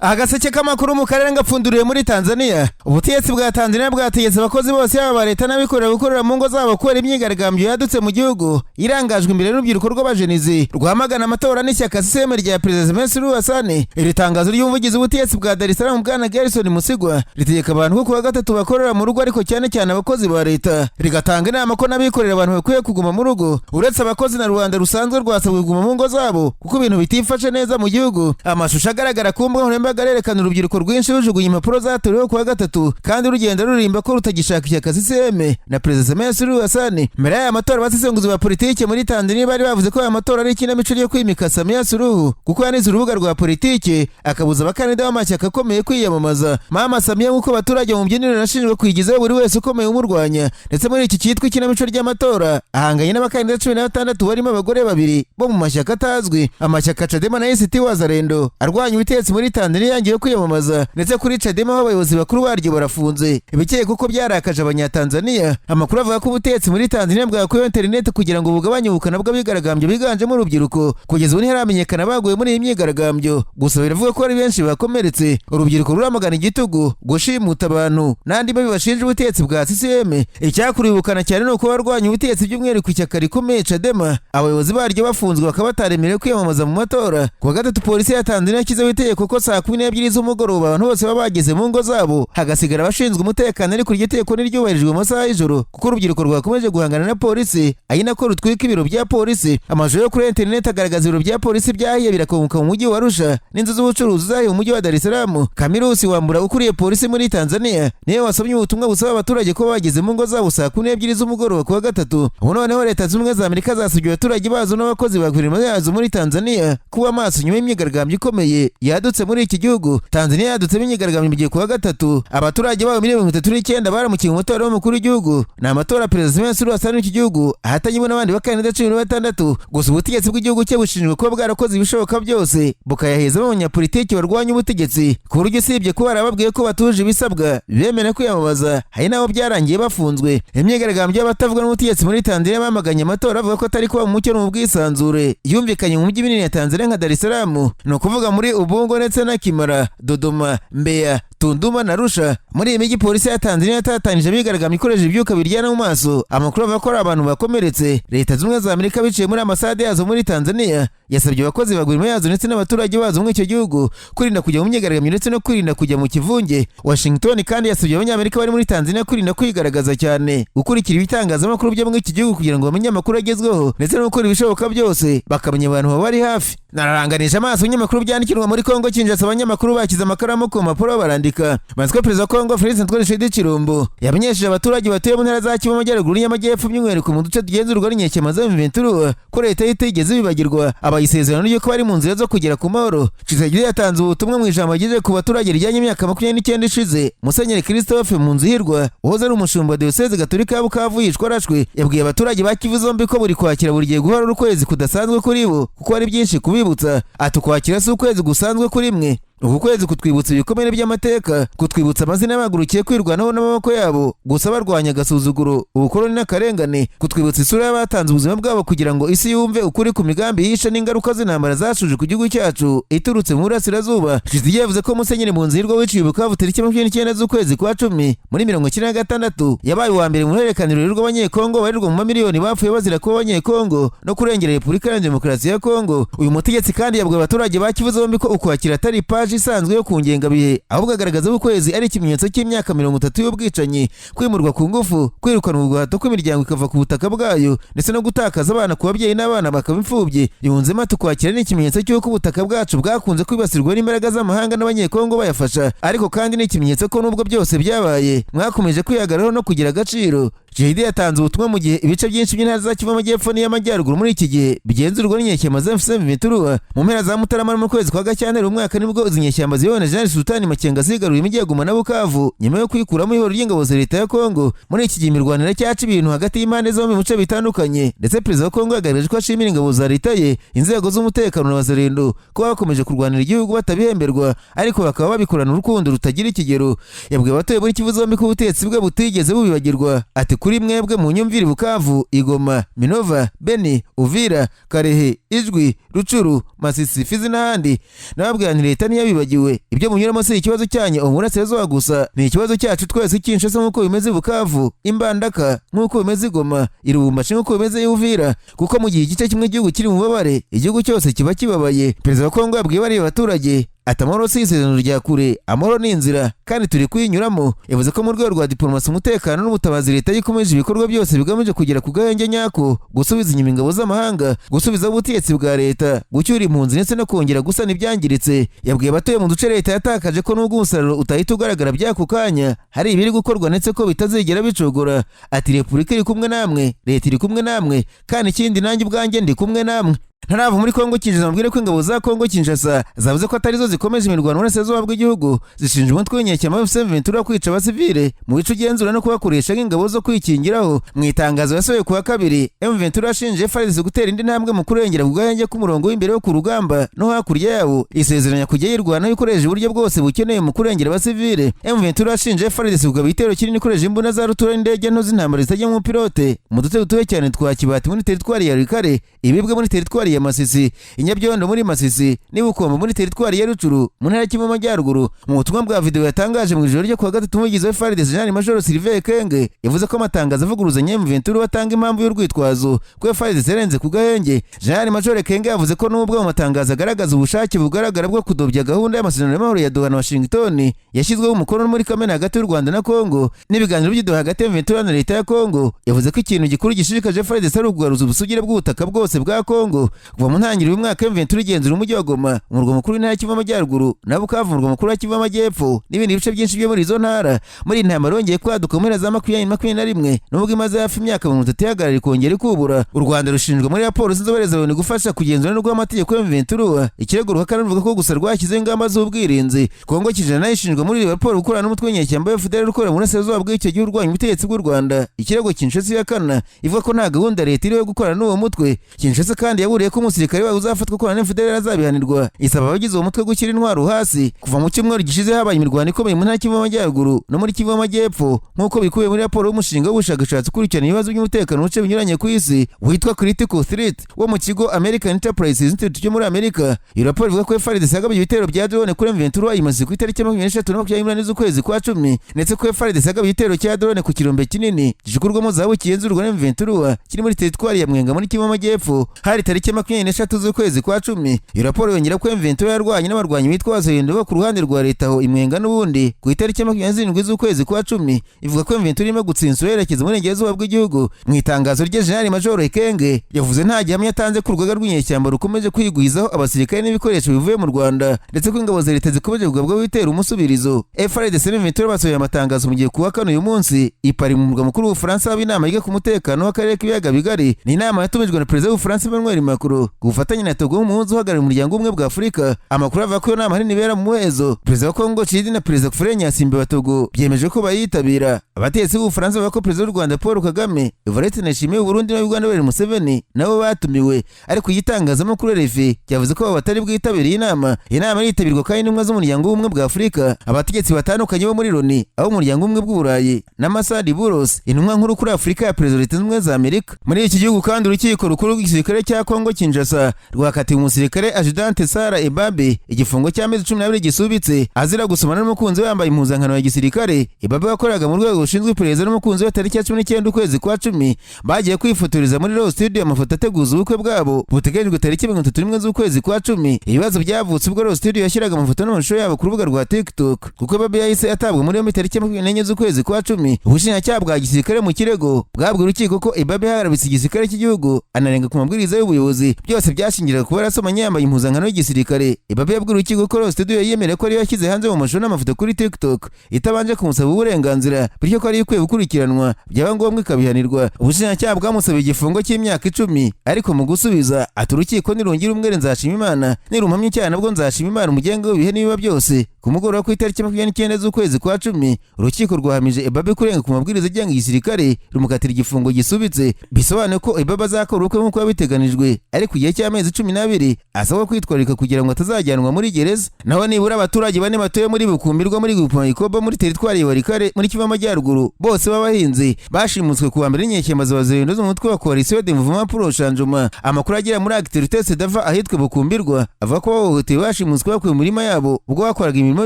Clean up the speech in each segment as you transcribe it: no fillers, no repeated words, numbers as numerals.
Agaseke k'amakuru mu karere ngapfunduriwe muri Tanzania. Ubutegetsi bwa Tanzania bwategetse abakozi bose, yaba aba leta n'abikorera, gukorera mu ngo zabo kubera imyigaragambyo yadutse mu gihugu irangajwe imbere n'urubyiruko rw'abajenizi rwamagana amatora n'ishyaka CCM rya Perezida Samia Suluhu Hassan. Iri tangazo ry'umuvugizi w'ubutegetsi bwa Dar es Salaam, Bwana Gerson Msigwa, ritegeka abantu ko kuwa gatatu bakorera mu rugo, ariko cyane cyane abakozi ba leta, rigatanga inama ko n'abikorera abantu bakwiye kuguma mu rugo. Uretse abakozi, na rubanda rusanzwe rwasabwe kuguma mu ngo zabo kuko ibintu bitifashe neza mu gihugu. Amashusho agaragara ku mbuga nkoranyambaga arerekana urubyiruko rwinshi rujugunya impapuro zatoreweho kuwa gatatu, kandi rugenda ruririmba ko rutagishaka ishyaka CCM na Perezida Samia Suluhu Hassan. Mbere y'aya matora, abasesenguzi ba politike muri Tanzania bari bavuze ko aya matora ari ikinamico ryo kwimika Samia Suluhu, kuko yanize urubuga rwa politike akabuza abakandida b'amashyaka akomeye kwiyamamaza. Mama Samia, nk'uko abaturage mu mbyiniro, ashinjwa kwigizaho buri wese ukomeye umurwanya, ndetse muri iki cyitwa ikinamico ry'amatora ahanganye n'abakandida 16 barimo abagore babiri bo mu mashyaka atazwi. Amashyaka Chadema na ACT Wazalendo arwanya ubutegetsi muri Tanzania yangiwe kwiyamamaza, ndetse kuri Chadema aho abayobozi bakuru baryo barafunze, ibikeye kuko byarakaje Abanyatanzania. Amakuru avuga ko ubutegetsi muri Tanzania bwakuyeho interineti kugira ngo bugabanye ubukana bw'abigaragambyo biganjemo urubyiruko. Kugeza ubu ntiharamenyekana baguye muri iyi myigaragambyo, gusa biravuga ko ari benshi bakomeretse. Urubyiruko ruramagana igitugu, gushimuta abantu n'andi mabi bashinja ubutegetsi bwa CCM. Icyakuriye ubukana cyane ni uko barwanya ubutegetsi, by'umwihariko ishyaka rikomeye Chadema, abayobozi baryo bafunzwe bakaba bataremerewe kwiyamamaza mu matora. Kuwa gatatu, polisi ya Tanzania yashyizeho itegeko ko saa 12 z'umugoroba abantu bose baba bageze mu ngo zabo, hagasigara abashinzwe umutekano, ariko iryo tegeko ntiryubahirijwe mu masaha y'ijoro kuko urubyiruko rwakomeje guhangana na polisi, ari nako rutwika ibiro bya polisi. Amashusho yo kuri interineti agaragaza ibiro bya polisi byahiye birakongoka mu mujyi wa Arusha n'inzu z'ubucuruzi zahiye mu mujyi wa Dar es Salaam. Kamirusi Wambura, ukuriye polisi muri Tanzania, niwe wasomye ubutumwa busaba abaturage kuba bageze mu ngo zabo saa 12 z'umugoroba kuwa gatatu. Ubu noneho Leta Zunze Ubumwe za Amerika zasabye abaturage bazo n'abakozi ba guverinoma yazo muri Tanzania kuba maso nyuma y'imyigaragambyo ikomeye yadutse muri iki gihugu. Tanzania yadutsemo imyigaragambyo mu gihe kuwa gatatu abaturage babo miliyoni 39 baramukiye mu matora y'umukuru w'igihugu. Ni amatora Perezida Samia Suluhu Hassan w'iki gihugu ahatanyemo n'abandi bakandida 16. Gusa ubutegetsi bw'igihugu cye bushinjwa kuba bwarakoze ibishoboka byose bukayahezamo abanyapolitiki barwanya ubutegetsi, ku buryo usibye kuba barababwiye ko batuje ibisabwa bemera kwiyamamaza, hari n'abo byarangiye bafunzwe. Imyigaragambyo y'abatavuga n'ubutegetsi muri Tanzania bamaganye amatora bavuga ko atari kuba mu mucyo no mu bwisanzure yumvikanye mu mijyi minini ya Tanzania nka Dar es Salaam, ni ukuvuga muri Ubungo ndetse na Kimara, Dodoma, Mbeya, Tunduma na Arusha. Muri iyi mijyi, polisi ya Tanzania yatatanije abigaragambya ikoresheje ibyuka biryana mu maso. Amakuru avuga ko ari abantu bakomeretse. Leta Zunze Ubumwe za Amerika, biciye muri ambasade yazo muri Tanzania, yasabye abakozi ba guverinoma yazo ndetse n'abaturage bazo muri icyo gihugu kwirinda kujya mu myigaragambyo ndetse no kwirinda kujya mu kivunge. Washington kandi yasabye Abanyamerika bari muri Tanzania kwirinda kwigaragaza cyane, gukurikira ibitangazamakuru byo muri iki gihugu kugira ngo bamenye amakuru agezweho, ndetse no gukora ibishoboka byose bakamenya abantu baba hafi. Nararanganije amaso ibinyamakuru byandikirwa muri Kongo Kinshasa, abanyamakuru bashyize amakaramu ku mpapuro barandika. Banzwe Perezida wa Kongo Felix Antoine Tshisekedi Tshilombo yamenyesheje abaturage batuye mu ntara za Kivu Amajyaruguru n'Amajyepfo, by'umwihariko mu duce tugenzurwa n'inyeshyamba za M23, ko leta ye itigeze bibagirwa, abaha isezerano ry'uko bari mu nzira zo kugera ku mahoro. Tshisekedi yatanze ubutumwa mu ijambo yagejeje ku baturage rijyanye imyaka 29 ishize Musenyeri Christophe Munzihirwa, wahoze ari umushumba wa Diyoseze Gatolika ya Bukavu, yishwe arashwe. Yabwiye abaturage ba Kivu zombi ko buri kwakira buri gihe guhora ari ukwezi kudasanzwe kuri bo, kuko hari byinshi kubibutsa. Ati: "Ukwakira si ukwezi gusanzwe kuri mwe. Uku kwezi kutwibutsa ibikomere by'amateka, kutwibutsa amazina y'abahagurukiye kwirwanaho n'amaboko yabo gusa barwanya agasuzuguro, ubukoloni n'akarengane, kutwibutsa isura y'abatanze ubuzima bwabo kugira ngo isi yumve ukuri ku migambi yishe n'ingaruka z'intambara zashuje ku gihugu cyacu iturutse mu burasirazuba." Tshisekedi yavuze ko Musenyeri Munzihirwa wiciwe Bukavu tariki 29 z'ukwezi kwa cumi muri 96 yabaye uwa mbere mu ruhererekaniro rw'Abanyekongo barirwa mu mamiliyoni bapfuye bazira kuba Abanyekongo no kurengera Repubulika Iharanira Demokarasi ya Kongo. Uyu mutegetsi kandi yabwiye abaturage ba Kivu zombi ko Ukwakira atari ipaji isanzwe yo ku ngengabihe, ahubwo agaragaza ko ukwezi ari ikimenyetso cy'imyaka 30 y'ubwicanyi, kwimurwa ku ngufu, kwirukanwa uguhato kw'imiryango ikava ku butaka bwayo, ndetse no gutakaza abana ku babyeyi n'abana bakaba imfubyi. Yunzemo ati: "Ukwakira ni ikimenyetso cy'uko ubutaka bwacu bwakunze kwibasirwa n'imbaraga z'amahanga n'Abanyekongo bayafasha, ariko kandi ni ikimenyetso ko nubwo byose byabaye, mwakomeje kwihagararaho no kugira agaciro." JD yatanze ubutumwa mu gihe ibice byinshi by'intara za Kivu Amajyepfo n'iy'Amajyaruguru muri iki gihe bigenzurwa n'inyeshyamba za AFC M23. Mu mpera za Mutarama no mu kwezi kwa Gashyantare umwaka nibwo izi nyeshyamba ziyobowe na Jenerali Sultani Makenga zigaruye imijyi ya Goma na Bukavu nyuma yo kwikuramo ihuriro ry'ingabo za leta ya Kongo. Muri iki gihe imirwano iracyaca ibintu hagati y'impande zombi mu bice bitandukanye, ndetse perezida wa Kongo yagaragaje ko ashimira ingabo za leta ye, inzego z'umutekano na Wazalendo kuba bakomeje kurwanira igihugu batabihemberwa, ariko bakaba babikorana urukundo rutagira ikigero. Yabwiye abatuye muri Kivu zombi ko ubutegetsi bwe butigeze bubibagirwa. Ati: "Kuri mwebwe mu nyumvire Bukavu, Igoma, Minova, Beni, Uvira, Karehe, Ijwi, Rutshuru, Masisi, Fizi n'ahandi. Nababwira nti leta ntiyabibagiwe, ibyo munyuramo si ikibazo cyanyu aho mu burasirazuba gusa, ni ikibazo cyacu twese. Kinshasa nk'uko bimeze, i Bukavu, i Mbandaka nk'uko bimeze, i Goma, i Lubumbashi nk'uko bimeze, i Uvira, kuko mu gihe igice kimwe igihugu kiri mu bubabare, igihugu cyose kiba kibabaye. Perezida wa Kongo yabwiye bariya baturage ati: "Amahoro si isezerano rya kure, amahoro ni inzira kandi turi kuyinyuramo." Yavuze ko mu rwego rwa diplomasi, umutekano n'ubutabazi, leta ikomeje ibikorwa byose bigamije kugera ku gahenge nyako, gusubiza inyuma ingabo z'amahanga, gusubizaho ubutegetsi bwa leta, gucyura impunzi ndetse no kongera gusana ibyangiritse. Yabwiye abatuye mu duce leta yatakaje ko nubwo umusaruro utahita ugaragara by'ako kanya, hari ibiri gukorwa ndetse ko bitazigera bicogora. Ati: "Repubulika iri kumwe namwe, leta iri kumwe namwe, kandi ikindi nanjye ubwanjye ndi kumwe namwe." Ntarava muri Kongo Kinshasa, mubwire ko ingabo za Kongo Kinshasa zavuze ko atarizo zikomeje imirwano mu burasirazuba bw'igihugu. Zishinja umutwe w'inyeshyamba M23 kwica abasivile mu bice ugenzura no kubakoresha nk'ingabo zo kwikingiraho. Mu itangazo yasohoye ku wa kabiri, M23 yashinje FARDC gutera indi ntambwe mu kurengera ku gahenge k'umurongo w'imbere wo ku rugamba no hakurya yawo, isezeranya kujya yirwanaho ikoresheje uburyo bwose bukenewe mu kurengera abasivile. M23 yashinje FARDC kugaba igitero kinini ikoresheje imbunda za rutura n'indege nto z'intambara zitajya mu pilote mu duce dutuwe cyane twa Kibati muri teritwari ya Walikale, Ibibwe muri teritwari ya Masisi, Inyabyondo muri Masisi n'Ibukombo muri teritwari ya Rutshuru mu ntara ya Kivu y'Amajyaruguru. Mu butumwa bwa video yatangaje mu ijoro ryo kuwa gatatu, umuvugizi wa FARDC General Major Sylvain Ekenge yavuze ko amatangazo avuguruzanya M23 atanga impamvu y'urwitwazo ko FARDC yarenze ku gahenge. General Major Ekenge yavuze ko nubwo mu matangazo agaragaza ubushake bugaragara bwo kudobya gahunda y'amasezerano y'amahoro ya Doha na Washington yashyizweho umukono muri Kamena hagati y'u Rwanda na Kongo n'ibiganiro by'i Doha hagati ya M23 na leta ya Kongo, yavuze ko ikintu gikuru gishishikaje FARDC ari ukugaruza ubusugire bw'ubutaka bwose bwa Kongo. Kuva mu ntangiriro y'umwaka, M23 igenzura umujyi wa Goma, umurwa mukuru w'intara ya Kivu y'Amajyaruguru, na Bukavu, umurwa mukuru wa Kivu y'Amajyepfo, n'ibindi bice byinshi byo muri izo ntara. Muri iyi ntambara yongeye kwaduka mu mpera za 2021, nubwo imaze hafi imyaka 30 ihagarara ikongera ikubura. U Rwanda rushinjwa muri raporo z'inzobere za Loni gufasha kugenzura no guha amategeko M23, ikirego ruhakana ruvuga ko gusa rwashyizeho ingamba z'ubwirinzi. Kongo Kinshasa nayo ishinjwa muri iyi raporo gukorana n'umutwe w'inyeshyamba wa FDLR ukorera mu burasirazuba bw'icyo gihugu urwanya ubutegetsi bw'u Rwanda, ikirego Kinshasa ihakana ivuga ko nta gahunda leta iriho yo gukorana n'uwo mutwe. Kinshasa kandi yaburiye ko umusirikare wawe uzafatwa ukorana na FDLR azabihanirwa, isaba abagize uwo mutwe gushyira intwaro hasi. Kuva mu cyumweru gishize habaye imirwano ikomeye mu ntara Kivu y'Amajyaruguru no muri Kivu y'Amajyepfo, nk'uko bikubiye muri raporo y'umushinga w'ubushakashatsi ukurikirana ibibazo by'umutekano mu bice binyuranye ku isi witwa Critical Threat wo mu kigo American Enterprise Institute cyo muri Amerika. Iyo raporo ivuga ko FARDC yagabye ibitero bya drone kuri M23 imaze ku itariki 23 na 28 z'ukwezi kwa cumi, ndetse ko FARDC yagabye igitero cya drone ku kirombe kinini gicukurwamo zahabu kigenzurwa na M23 kiri muri teritwari ya Mwenga muri Kivu y'Amajyepfo, hari tariki 23 z'ukwezi kwa cumi. Iyo raporo yongera ko M23 yarwanye n'abarwanyi bitwa Wazalendo bo ku ruhande rwa leta aho Imwenga n'ubundi ku itariki 27 z'ukwezi kwa cumi. Ivuga ko M23 irimo gutsinsura yerekeza mu burengerazuba bw'igihugu. Mu itangazo rye, General Major Ekenge yavuze nta gihamya yatanze ko urugaga rw'inyeshyamba rukomeje kwigwizaho abasirikare n'ibikoresho bivuye mu Rwanda, ndetse ko ingabo za leta zikomeje kugabwaho ibitero umusubirizo. FARDC na M23 basohoye amatangazo mu gihe kuwa kane uyu munsi i Paris mu murwa mukuru w'Ubufaransa haba inama yiga ku mutekano w'akarere k'ibiyaga bigari. Ni inama yatumijwe na perezida w'Ubufaransa Emmanuel Macron ku bufatanye na Togo nk'umuhuza uhagarariye umuryango w'ubumwe bwa Afurika. Amakuru avuga ko iyo nama nini ibera mu muhezo. Perezida wa Kongo Tshisekedi na perezida Faure Gnassingbé wa Togo byemeje ko bayitabira. Abategetsi b'Ubufaransa bavuga ko perezida w'u Rwanda Paul Kagame, Evariste Ndayishimiye w'u Burundi na Uganda Yoweri Museveni nabo batumiwe, ariko igitangazamakuru RFI cyavuze ko abo batari bwitabire iyi nama. Iyi nama iritabirwa kandi n'intumwa z'umuryango w'ubumwe bwa Afurika, abategetsi batandukanye bo muri Loni, abo mu muryango w'ubumwe bw'Uburayi na Massad Boulos, intumwa nkuru kuri Afurika ya perezida wa Leta Zunze Ubumwe za Amerika. Muri iki gihugu kandi, urukiko rukuru rw'igisirikare cya Kongo Kinshasa rwakatiwe umusirikare Adjudant Sara Ebabe igifungo cy'amezi 12 gisubitse, azira gusomana n'umukunzi we yambaye impuzankano ya gisirikare. Ebabe wakoraga mu rwego rushinzwe iperereza n'umukunzi we tariki ya 19 ukwezi kwa cumi bagiye kwifotoreza muri Royal Studio amafoto ateguza ubukwe bwabo buteganyijwe tariki 31 z'ukwezi kwa cumi. Ibibazo byavutse ubwo Royal Studio yashyiraga amafoto n'amashusho yabo ku rubuga rwa TikTok, kuko Ebabe yahise atabwa muri yombi tariki 24 z'ukwezi kwa cumi. Ubushinjacyaha bwa gisirikare mu kirego bwabwiye urukiko ko Ebabe yaharabitse igisirikare cy'igihugu, anarenga ku mabwiriza y'ubuyobozi, byose byashingiraga kuba yarasomanye yambaye impuzankano y'igisirikare. Ebabe yabwiye urukiko ko Royal Studio yiyemereye ko ariyo yashyize hanze mu mashusho n'amafoto kuri TikTok itabanje kumusaba uburenganzira, bityo ko ariyo ikwiye gukurikiranwa, byaba ngombwa ikabihanirwa. Ubushinjacyaha bwamusabiye igifungo cy'imyaka 10, ariko mu gusubiza ati: "Urukiko nirungira umwere nzashima Imana, nirumpamya icyaha nabwo nzashima Imana umugenga w'ibihe n'ibiba byose." Ku mugoroba ku itariki 29 z'ukwezi kwa cumi, urukiko rwahamije Ebabe kurenga ku mabwiriza agenga igisirikare, rumukatira igifungo gisubitse. Bisobanuye ko Ebabe azakora ubukwe nk'uko yabiteganijwe. ariko igihe cy'amezi 12 asabwa kwitwararika kugira ngo atazajyanwa muri gereza. Naho nibura abaturage 4 batuye muri Bukumbirwa muri Groupement Ikoba muri teritwari ya Walikale muri Kivu y'Amajyaruguru bose b'abahinzi bashimutswe kuwa mbere n'inyeshyamba za Wazalendo z'umutwe wa Coalition de Mouvement pour le Changement. Amakuru agera muri Actualité Sedava ahitwa Bukumbirwa avuga ko bahohotewe bashimutswe bakuye mu mirima yabo ubwo bakoraga imirimo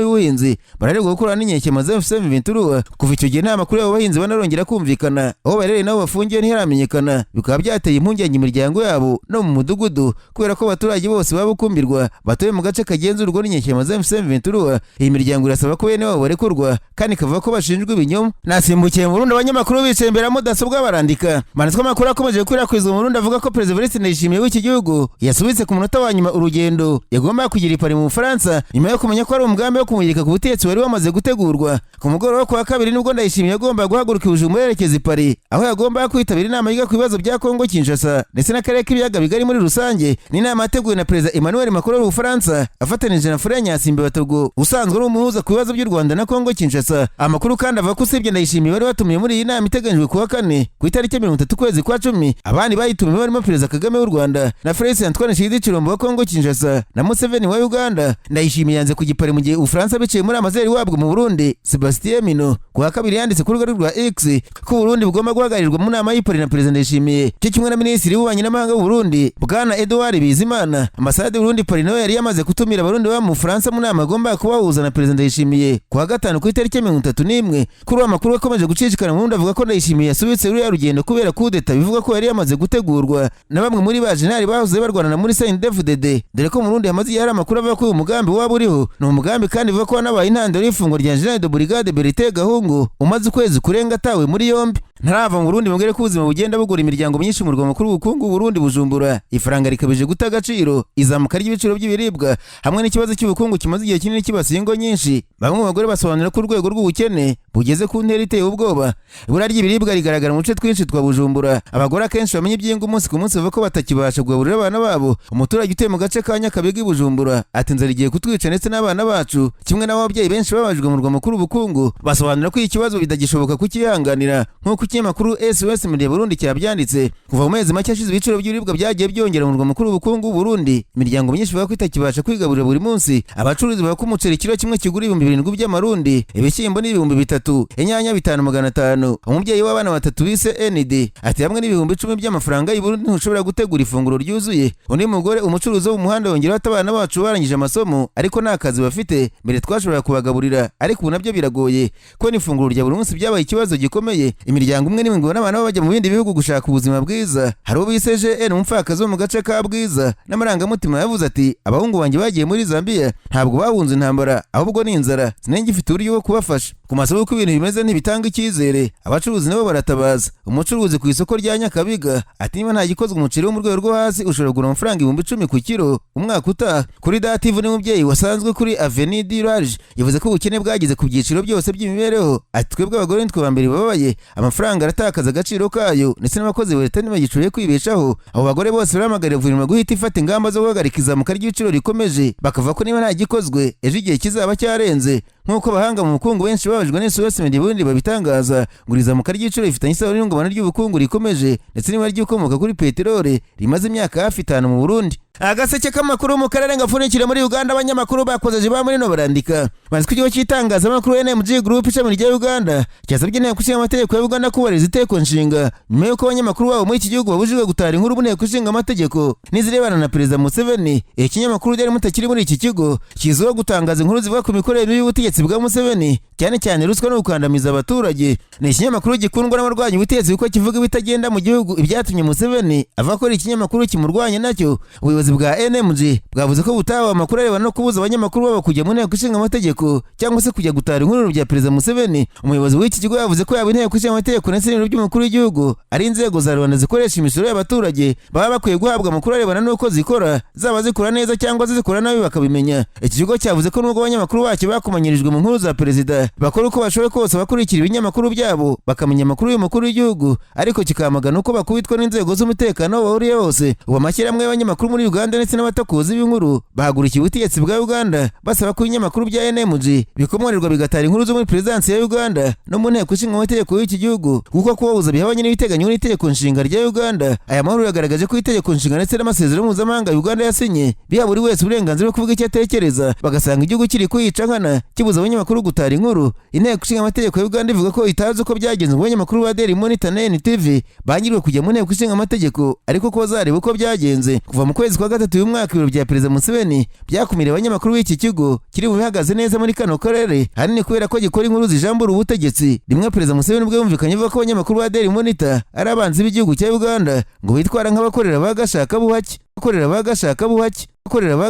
y'ubuhinzi, bararerwa gukorana n'inyeshyamba za AFC M23. Kuva icyo gihe nta makuru y'abo bahinzi banarongera kumvikana, aho baherereye n'abo bafungiye ntiharamenyekana, bikaba byateye impungenge imiryango yabo no mu mudugudu kubera ko abaturage bose baba Bukumbirwa batuye mu gace kagenzurwa n'inyeshyamba za AFC M23. Iyi miryango irasaba ko bene wabo barekurwa kandi ikavuga ko bashinjwa ibinyoma. Nasimbukiye mu Burundi, abanyamakuru bicaye imbere ya mudasobwa barandika. Manitswe amakuru akomeje gukwirakwizwa mu Burundi avuga ko Perezida Evariste Ndayishimiye w'iki gihugu yasubitse ku munota wa nyuma urugendo yagombaga kugira i Paris mu Bufaransa nyuma yo kumenya ko ari umugambi wo kumurika ku butegetsi wari wamaze gutegurwa. Ku mugoroba wo kuwa kabiri nibwo Ndayishimiye yagombaga guhaguruka i Bujumbura yerekeza i Paris, aho yagombaga kwitabira inama yiga ku bibazo bya Kongo Kinshasa ndetse n'akarere k'ibiyaga bigari muri rusange. Ni inama yateguwe na Perezida Emmanuel Macron w'Ubufaransa afatanije na Faure Gnassingbé wa Togo usanzwe ari umuhuza ku bibazo by'u Rwanda na Kongo Kinshasa. Amakuru kandi avuga ko usibye Ndayishimiye bari batumiye muri iyi nama iteganyijwe kuwa kane ku itariki 30 ukwezi kwa 10, abandi bayitumiwe barimo Perezida Kagame w'u Rwanda na Felix Antoine Tshisekedi Tshilombo wa Kongo Kinshasa na Museveni wa Uganda. Ndayishimiye yanze kujya i Paris mu gihe Ubufaransa biciye muri ambasaderi wabwo mu Burundi Sebastien Mino kuwa kabiri yanditse ku rubuga rwa X ko Burundi bugomba guhagararirwa mu nama y'i Paris na Perezida Ndayishimiye cyo kimwe na Minisitiri w'Ububanyi n'Amahanga w'u Burundi Bwana Edouard Bizimana. Ambasade y'u Burundi Paris nawe yari yamaze gutumira Abarundi baba mu Bufaransa mu nama agomba kubahuza na Perezida Ndayishimiye kuwa gatanu ku itariki 31. Kuri uwo amakuru akomeje gucicikana mu Burundi avuga ko Ndayishimiye yasubitse ruriya rugendo kubera kudeta bivuga ko yari yamaze gutegurwa na bamwe muri ba jenerali bahoze barwana muri CNDD-FDD, dore ko mu Burundi hamaze igihe hari amakuru avuga ko uyu mugambi waba uriho. Ni umugambi kandi bivuga ko wanabaye intandaro y'ifungwa rya General de Brigade Bertin Gahungu umaze ukwezi kurenga atawe muri yombi. Ntarava mu Burundi mubwire ko ubuzima bugenda bugura imiryango myinshi mu murwa mukuru w'ubukungu Burundi Bujumbura. Ifaranga rikabije guta agaciro, izamuka ry'ibiciro by'ibiribwa hamwe n'ikibazo cy'ubukungu kimaze igihe kinini kibasiye ingo nyinshi. Bamwe mu bagore basobanura ko urwego rw'ubukene bugeze ku ntera iteye ubwoba. Ibura ry'ibiribwa rigaragara mu duce twinshi twa Bujumbura. Abagore akenshi bamenya iby'ingo umunsi ku munsi bavuga ko batakibasha kugaburira abana babo. Umuturage utuye mu gace ka Nyakabiga i Bujumbura ati inzara igiye kutwica ndetse n'abana bacu. Kimwe n'ababyeyi benshi babajwe mu murwa mukuru w'ubukungu basobanura ko iki kibazo bitagishoboka kukihanganira, nk'uko ikinyamakuru SOS Media Burundi cyabyanditse. Kuva mu mezi make ashize ibiciro by'ibiribwa byagiye byongera mu murwa mukuru w'ubukungu Burundi. Imiryango myinshi bavuga ko itakibasha kwigaburira buri munsi. Abacuruzi bavuga ko umuceri ikiro kimwe kigura 7,000 by'amarundi, ibishyimbo ni 3,000, inyanya 5,500. Umubyeyi w'abana batatu bise ND ati hamwe n'10,000 by'amafaranga y'u Burundi ntushobora gutegura ifunguro ryuzuye. Undi mugore umucuruzi wo mu muhanda yongeraho ati abana bacu barangije amasomo ariko nta kazi bafite, mbere twashoboraga kubagaburira ariko ubu nabyo biragoye kubona ifunguro rya buri munsi byabaye ikibazo gikomeye. Imiryango umwe n'imwe ngo n'abana bajya mu bindi bihugu gushaka ubuzima bwiza. Hari uwo bise GN umupfakazi wo mu gace ka Bwiza n'amarangamutima yavuze ati abahungu banjye bagiye muri Zambia ntabwo bahunze intambara ahubwo ni inzara, sinari ngifite uburyo bwo kubafasha. Ku masoko uko ibintu bimeze ntibitanga icyizere, abacuruzi nabo baratabaza. Umucuruzi ku isoko rya Nyakabiga ati niba nta gikozwe umuceri wo mu rwego rwo hasi ushobora kugura amafaranga 10,000 ku kiro umwaka utaha. Kuri Dative n'umubyeyi wasanzwe kuri Avenue du Large yavuze ko ubukene bwageze ku byiciro byose by'imibereho. Ati twebwe abagore nitwe ba mbere bababaye, amafaranga aratakaza agaciro kayo ndetse n'abakozi ba leta ntibagishoboye kwibeshaho. Abo bagore bose barahamagarira guverinoma guhita ifata ingamba zo guhagarika izamuka ry'ibiciro rikomeje, bakavuga ko niba nta gikozwe ejo igihe kizaba cyarenze. Nk'uko abahanga mu bukungu benshi babajwe n'SOS Media Burundi babitangaza, ngo izamuka ry'ibiciro rifitanye isano n'ihungabana ry'ubukungu rikomeje ndetse n'ibura ry'ibikomoka kuri peteroli rimaze imyaka hafi 5 mu Burundi. Agaseke k'amakuru mu karere gapfunikira muri Uganda, abanyamakuru bakozeje ba muri no barandika. Banditswe ikigo cy'itangazamakuru NMG Group ishami rya Uganda cyasabye inteko ishinga amategeko ya Uganda kubahiriza iteko nshinga nyuma y'uko abanyamakuru babo muri iki gihugu babujijwe gutara inkuru mu nteko ishinga amategeko n'izirebana na Perezida Museveni. Ikinyamakuru ryari mutakiri muri iki kigo kizwiho gutangaza inkuru zivuga ku mikorere mibi y'ubutegetsi bwa Museveni, cyane cyane ruswa no gukandamiza abaturage. Ni ikinyamakuru gikundwa n'abarwanya ubutegetsi kuko kivuga ibitagenda mu gihugu, ibyatumye Museveni avuga ko ari ikinyamakuru kimurwanya nacyo. Ubuyobozi bwa NMG bwavuze ko butahawe amakuru arebana no kubuza abanyamakuru babo kujya mu nteko ishinga amategeko cyangwa se kujya gutara inkuru bya Perezida Museveni. Umuyobozi w'iki kigo yavuze ko yaba inteko ishinga amategeko ndetse n'ibiro by'umukuru w'igihugu ari inzego za rubanda zikoresha imisoro y'abaturage, baba bakwiye guhabwa amakuru arebana n'uko zikora, zaba zikora neza cyangwa zikora nabi bakabimenya. Iki kigo cyavuze ko nubwo abanyamakuru bacyo bakomanyirijwe Byagaragajwe mu nkuru za perezida, bakora uko bashoboye kose bakurikira ibinyamakuru byabo bakamenya amakuru y'umukuru w'igihugu, ariko kikamagana uko bakubitwa n'inzego z'umutekano aho bahuriye hose. Ubu amashyirahamwe y'abanyamakuru muri Uganda ndetse n'abatakuzi b'inkuru bahagurukiye ubutegetsi bwa Uganda, basaba ko ibinyamakuru bya NMG bikomorerwa bigatara inkuru zo muri perezidansi ya Uganda no mu nteko ishinga amategeko y'iki gihugu, kuko kubabuza bihabanye n'ibiteganywa n'itegeko nshinga rya Uganda. Aya mahuriro yagaragaje ko itegeko nshinga ndetse n'amasezerano mpuzamahanga Uganda yasinye biha buri wese uburenganzira bwo kuvuga icyo atekereza, bagasanga igihugu kiri kuyica nkana kibuza abanyamakuru gutara inkuru. Inteko ishinga amategeko ya Uganda ivuga ko itazi uko byagenze ngo abanyamakuru ba Daily Monitor na NTV bangirwe kujya mu nteko ishinga amategeko, ariko ko bazareba uko byagenze. Kuva mu kwezi kwa gatatu uyu mwaka, ibiro bya Perezida Museveni byakumiriye abanyamakuru b'iki kigo kiri mu bihagaze neza muri kano karere, ahanini kubera ko gikora inkuru zijambura ubutegetsi. Rimwe Perezida Museveni ubwe yumvikanye avuga ko abanyamakuru ba Daily Monitor ari abanzi b'igihugu cya Uganda, ngo bitwara nk'abakorera ba gashakabuhake, bakorera ba gashakabuhake, bakorera ba.